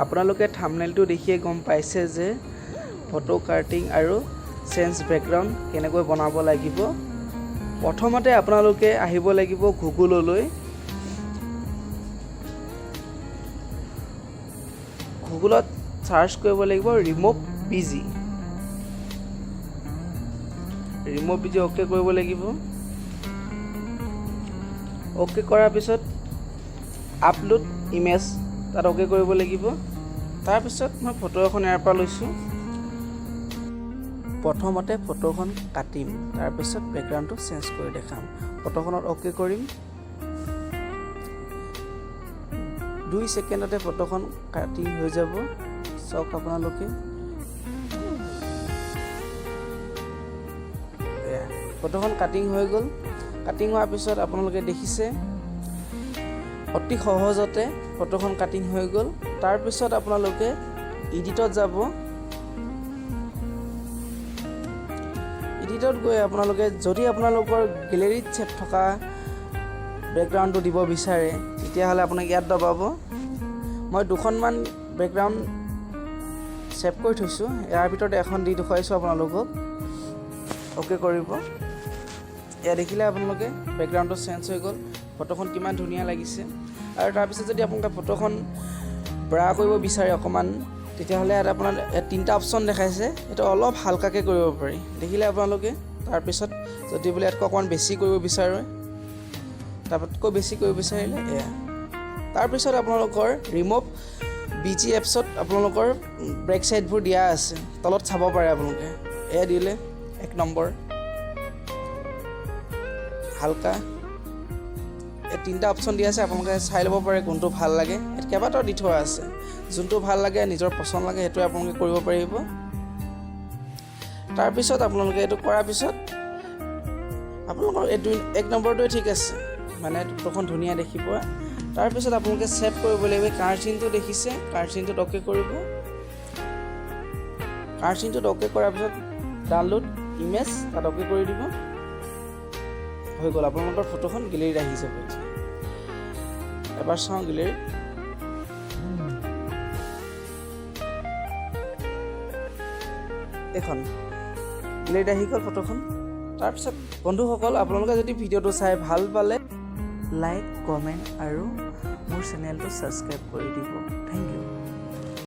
আপোনালোকে থাম্বনেইলটো দেখিয়ে গম পাইছে যে ফটো কাটিং আৰু চেঞ্জ বেকগ্ৰাউণ্ড কেনেকৈ বনাব লাগিব। প্ৰথমতে আপোনালোকে আহিব লাগিব গুগললৈ। গুগলত চাৰ্চ কৰিব লাগিব remove busy. Remove busy okay কৰিব লাগিব। অ'কে কৰাৰ পিছত আপলোড ইমেজ তাত অ'কে কৰিব লাগিব। তাৰপিছত মই ফটো এখন ইয়াৰ পৰা লৈছোঁ। প্ৰথমতে ফটোখন কাটিম, তাৰপিছত বেকগ্ৰাউণ্ডটো চেঞ্জ কৰি দেখাম। ফটোখনত অ'কে কৰিম। 2 ছেকেণ্ডতে ফটোখন কাটি হৈ যাব। চাওক আপোনালোকে, এয়া ফটোখন কাটিং হৈ গ'ল। কাটিং হোৱাৰ পিছত আপোনালোকে দেখিছে, অতি সহজতে ফটোখন কাটিং হৈ গ'ল। তাৰপিছত আপোনালোকে এডিটত যাব। এডিটত গৈ আপোনালোকে যদি আপোনালোকৰ গেলেৰীত ছেভ থকা বেকগ্ৰাউণ্ডটো দিব বিচাৰে, তেতিয়াহ'লে আপোনাক ইয়াত দবাব। মই দুখনমান বেকগ্ৰাউণ্ড ছেভ কৰি থৈছোঁ, ইয়াৰ ভিতৰত এখন দি দেখুৱাইছোঁ আপোনালোকক। অ'কে কৰিব। এয়া দেখিলে আপোনালোকে, বেকগ্ৰাউণ্ডটো চেঞ্জ হৈ গ'ল। ফটোখন কিমান ধুনীয়া লাগিছে। আৰু তাৰপিছত যদি আপোনালোকে ফটোখন ব্লাৰ কৰিব বিচাৰে অকণমান, তেতিয়াহ'লে ইয়াত আপোনাৰ ইয়াত তিনিটা অপশ্যন দেখাইছে। এইটো অলপ হালকাকৈ কৰিব পাৰি, দেখিলে আপোনালোকে। তাৰপিছত যদি বোলে ইয়াতকৈ অকণমান বেছি কৰিব বিচাৰে, তাতকৈ বেছি কৰিব বিচাৰিলে এয়া। তাৰপিছত আপোনালোকৰ ৰিমুভ বিজি এপছত আপোনালোকৰ বেক চাইডবোৰ দিয়া আছে, তলত চাব পাৰে আপোনালোকে। এয়া দিলে 1 নম্বৰ হালকা। এই তিনিটা অপশ্যন দিয়া আছে, আপোনালোকে চাই ল'ব পাৰে কোনটো ভাল লাগে। ইয়াত কেইবাটাও দি থোৱা আছে। যোনটো ভাল লাগে, নিজৰ পচন্দ লাগে, সেইটোৱে আপোনালোকে কৰিব পাৰিব। তাৰপিছত আপোনালোকে এইটো কৰাৰ পিছত আপোনালোকৰ এই 1 নম্বৰটোৱে ঠিক আছে, মানে ফটোখন ধুনীয়া দেখিব। তাৰপিছত আপোনালোকে ছেভ কৰিব লাগিব। কাৰ চিনটো দেখিছে, কাৰ চিনটোত অ'কে কৰিব। কাৰ চিনটোত অ'কে কৰাৰ পিছত ডাউনলোড ইমেজ তাত অ'কে কৰি দিব। হৈ গ'ল, আপোনালোকৰ ফটোখন গেলেৰীত আহি যাব। এবাৰ চাওঁ গেলেৰীত। এইখন গেলেৰীত আহি গ'ল ফটোখন। তাৰপিছত বন্ধুসকল, আপোনালোকে যদি ভিডিঅ'টো চাই ভাল পালে লাইক, কমেণ্ট আৰু মোৰ চেনেলটো ছাবস্ক্ৰাইব কৰি দিব। Thank U.